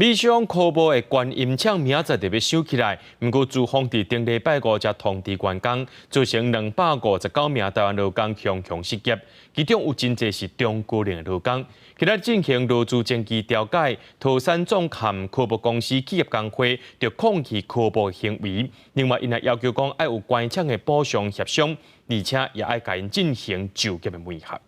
美商柯博的觀音廠明仔載就欲收起來，毋過資方佇頂禮拜五才通知員工，造成259名台灣勞工雄雄失業，其中有真濟是中高齡的勞工。今仔進行勞資爭議調解，桃山總和柯博公司企業工會就抗議柯博行為，另外𪜶也要求講愛有關廠的補償協商，而且也愛共𪜶進行就業的媒合。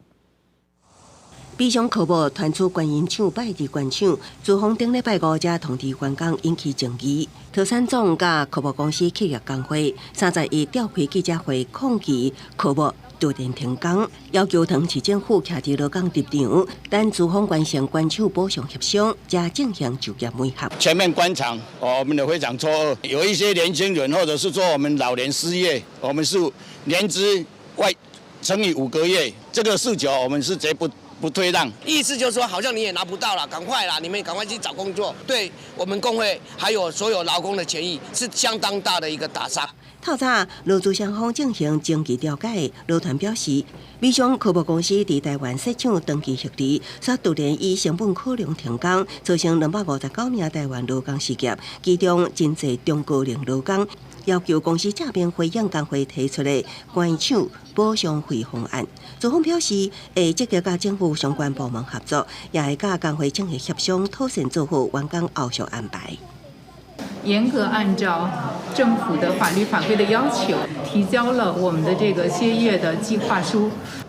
美商柯博傳出觀音廠擺佇關廠，資方頂禮拜五才通知員工引起爭議。桃山總佮柯博公司企業工會31召開記者會抗議柯博突然停工，要求桃園市政府徛佇勞工立場，等資方完成關廠補償協商，才進行就業媒合。全面關廠，我們的非常錯愕。有一些年輕人，或者是說我們老年失業，我們是年資外乘以5個月，這個訴求我們是絕不退讓。意思就是說，好像你也拿不到了，趕快啦，你們趕快去找工作。對我們工會還有所有勞工的權益是相當大的一個打傷。透早勞資雙方進行爭議調解，勞團表示，美商柯博公司佇台灣設廠長期設置，煞突然以成本考量停工，造成259名台灣勞工失業，其中真濟中高齡勞工，要求公司正面回應工會提出的關廠補償費方案。資方表示，會積極佮政府相關部門合作，也會佮工會進行協商，妥善做好員工後續安排。嚴格按照政府的法律法規的要求，提交了我們的這個歇業的計劃書，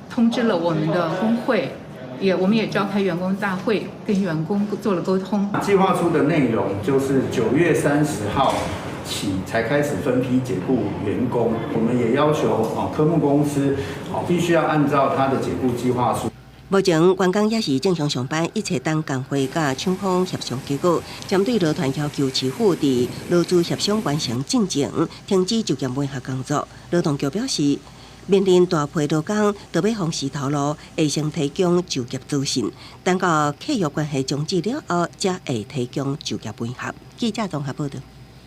通知了我們的工會，我們也召開員工大會，跟員工做了溝通。計劃書的內容就是9月30號起才開始分批解僱員工，我們也要求啊科目公司啊必須要按照他的解僱計劃書。目前員工也是正常上班，一切等工會佮廠方協商結果。針對勞團要求市府佇勞資協商完成進前停止就業媒合工作，勞動局表示，面臨大批勞工都欲予死頭路，會先提供就業資訊，等到契約關係終止了後，才會提供就業媒合。記者綜合報道。